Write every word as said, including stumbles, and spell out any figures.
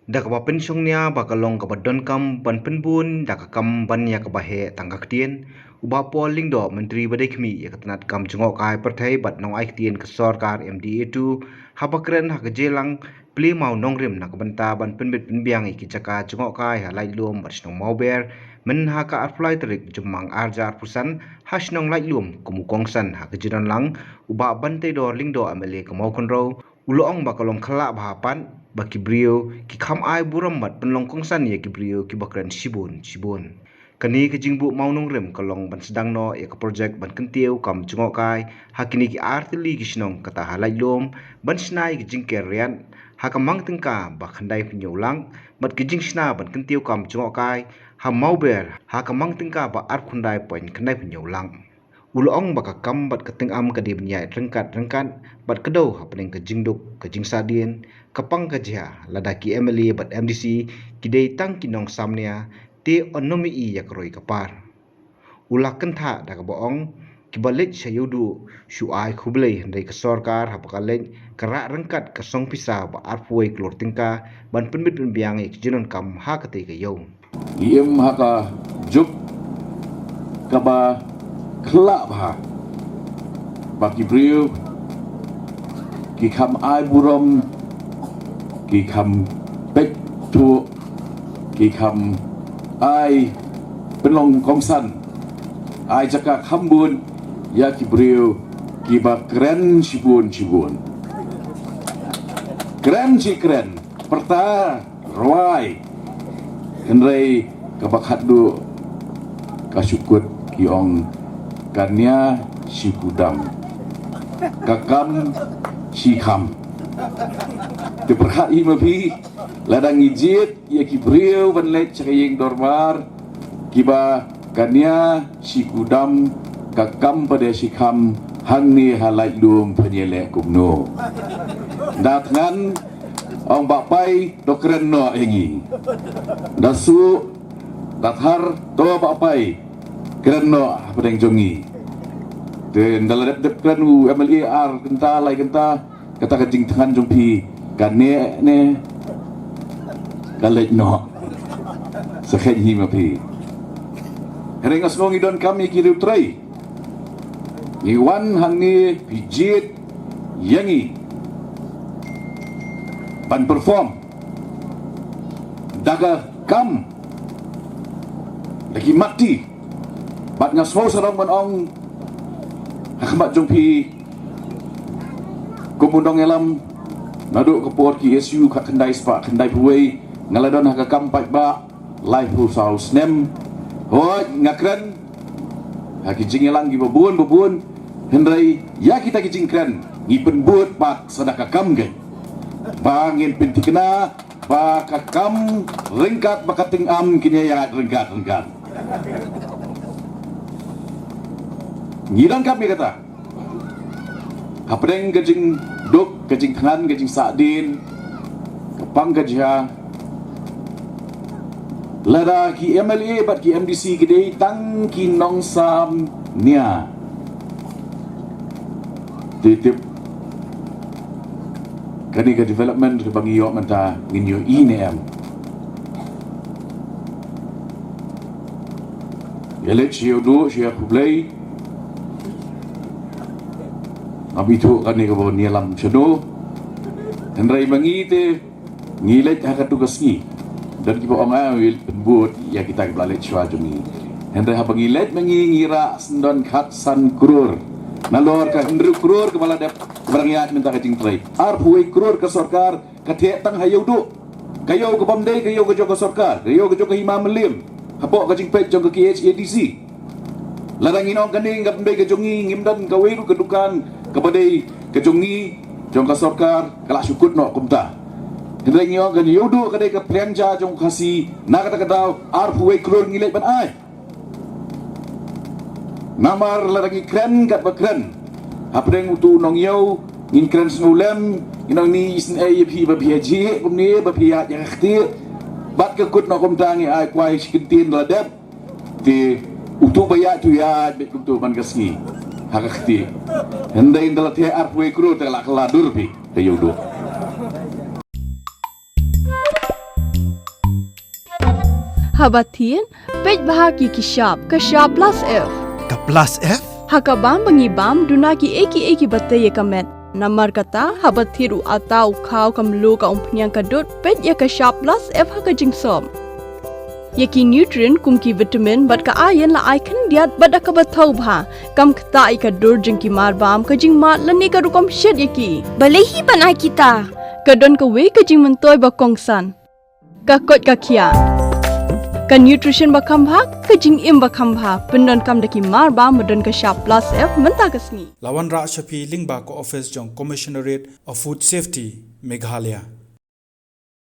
Da kaba pynshong nia ba ka long kaba donkam ban pynbun da ka kam ban ïa kaba heh tang ka ktien, u Bah Paul Lyngdoh, Myntri ba dei khmih ïa ka tnat kam jngohkai pyrthei bad nongai ktien ka sorkar M D A two, haba kren ha ka jingïalang plie mawnongrim na ka bynta ban pynbit pynbiang ïa ki jaka jngohkai ha Laitlum bad shnong Mawber, mynha ka arphew lai tarik Jymmang ar hajar arphew san ha shnong Laitlum, kum u kongsan ha ka jingdonlang u Bah Banteidor Lyngdoh, M L A ka Mawkynrew, u la ong ba ka long khyllah bha pat ba ki briew ki kham ai burom bad pynlong kongsan ïa ki briew kiba kren shibun shibun. Kane ka jingbuh mawnongrim ka long ban sdang noh ïa ka projek ban kyntiew kam jngohkai ha kine ki ar tylli ki shnong, kata ha Laitlum ban shna ïa ka jingker riat ha ka mang tyngka ba khyndai phew hynñiew lak, bad ka jingshna ban kyntiew kam jngohkai ha Mawber ha ka mang tyngka ba arphew khyndai point khyndai phew hynñiew lak. U la ong ba ka kam bad ka tyngam ka dei ban ïaid ryngkat ryngkat bad kdew hapdeng ka jingduk ka jingsahdien, ka pang ka jia, lada ki M L A bad M D C ki dei tang ki nongsamnia, te un ym ïohi ïa ka roi ka par. U la kynthah da kaba ong, kiba leit sha Ïewduh shu ai khublei, hynrei ka sorkar haba ka leit ka rah ryngkat ka song pisa ba arphew wei klur tyngka ban pynbit pynbiang ïa ka jingdonkam ha katei ka ïew. Ngi im ha ka juk kaba khyllah bha ba ki briew ki kham ai burom, ki kham peit thuh, ki kham ai pynlong kongsan, ai jaka kham bun ïa ki briew kiba kren shibun shibun. Kren shi kren, pyrta, rwai. Hynrei kaba khatduh ka shu kut ki ong, ka nia shi kudam, ka kam shi kham. Te pyrkhat hi ma phi, lada ngi jied ïa ki briew ban leit sha ka ïing dorbar kiba ka nia shi kudam, ka kam pat de shi kham, hangne ha Laitlum phin ïaleh kumno? Da thngan, ong Bah Pai, to kren noh ïa ngi. Da suk, da thar, to Bah Pai, kren noh hapdeng jong ngi. Te ynda la dep dep kren u M L A ar kynta lai kynta, kata ka jingthngan jong phi ka neh ne ka leit noh. Sa kheiñ hi ma phi. Hynrei nga sngew ngi donkam ïa ki riewtrei. Ngi wan hangne phi jied ïa ngi ban perform da ka kam, da ki matti. Bad nga sngew sarong ban ong ha khmat jong phi, kum u nongïalam naduh ka por ki S U khatkhyndai spah khyndai phew wei, nga la don ha ka kam paidbah laiphew saw snem. Hooid, nga kren ha ki jingïalang kiba bun ba bun, hynrei ïa kita ki jingkren ngi pynbud pat sa da ka kam keiñ, ba ngin pynthikna ba ka kam ryngkat bad ka tyngam kin ïaid ryngkat ryngkat. Ngi donkam ïa kata. Hapdeng ka jingduk, ka jingthngan, ka jingsahdien, ka pang ka jia, lada ki M L A bad ki M D C ki dei tang ki nongsamnia, te tip kane ka development kaba ngi ïoh mynta ngin ïohi ne em. Ïa leit sha Ïewduh, sha Ïakhublei. Ngam ithuh kane ka bun ïalam shano. Hynrei ma ngi te ngi leit ha katu ka sngi. Don kiba ong, ah, ngi pynbud ïa kita kiba la leit shuwa jong ngi. Hynrei haba ngi leit ma ngi, ngi rah sendon khatsan klur. Nalor ka hynriew klur kaba la dep, kaba dang ïaid mynta ka jingtrei. Arphew wei klur ka sorkar ka theh tang ha Ïewduh. Ka ïew kabym dei ka ïew ka jong ka sorkar, ka ïew ka jong ka Hima Mylliem, hapoh ka jingpeit jong ka K H A D C. Lada ngin ong kane kam dei ka jong ngi, ngim don kawei ruh ka dukan kaba dei ka jong ngi, jong ka sorkar, ka la shu kut noh kumta. Hynrei ngi ong ka Ïewduh ka dei ka pliang ja jong u Khasi, na kata ka daw arphew wei klur ngi leit ban ai. Namar lada ngi kren katba kren hapdeng utu u nongïew, ngin kren sngewlem, ngin ong, ngi isynei ïa phi ba phi ïa jhieh kumne, ba phi ïa ïa ka ktieh. Bad ka kut noh kumta, ngi ai kwai shi kyntien la dep. Te utu ba ïa tu ïa beit kumtu man ka sngi ha ka ktieh. Hynrei ynda la theh arphew wei klur te la kylla dur phi, ka Ïewduh. Haba thied, peit bha ïa ki shap, ka shap plus F. Ka plus F? Ha ka bam ba ngi bam, duna kiei kiei kiba tei ïa ka met. Namar kata, haba thied u atta, u khaw, ka mluh, ka umphniang, ka dud, peit ïa ka shap plus F ha ka jingsop. Ïa ki nutrient kum ki vitamin bad ka iron la ai khyndiat bad da kaba thaw bha. Kam ktah ïa ka dur jong ki marbam, ka jingmad lane ka rukom shet ïa ki. Balei hi ban ai kita? Ka don kawei ka jingmyntoi ba kongsan. Ka koit ka khiah. Ka nutrition ba kham bha, ka jingim ba kham bha. Pyndonkam da ki marbam ba don ka shap plus F mynta ka sngi. La wanrah sha phi lyngba ka office jong Commissionerate of Food Safety, Meghalaya.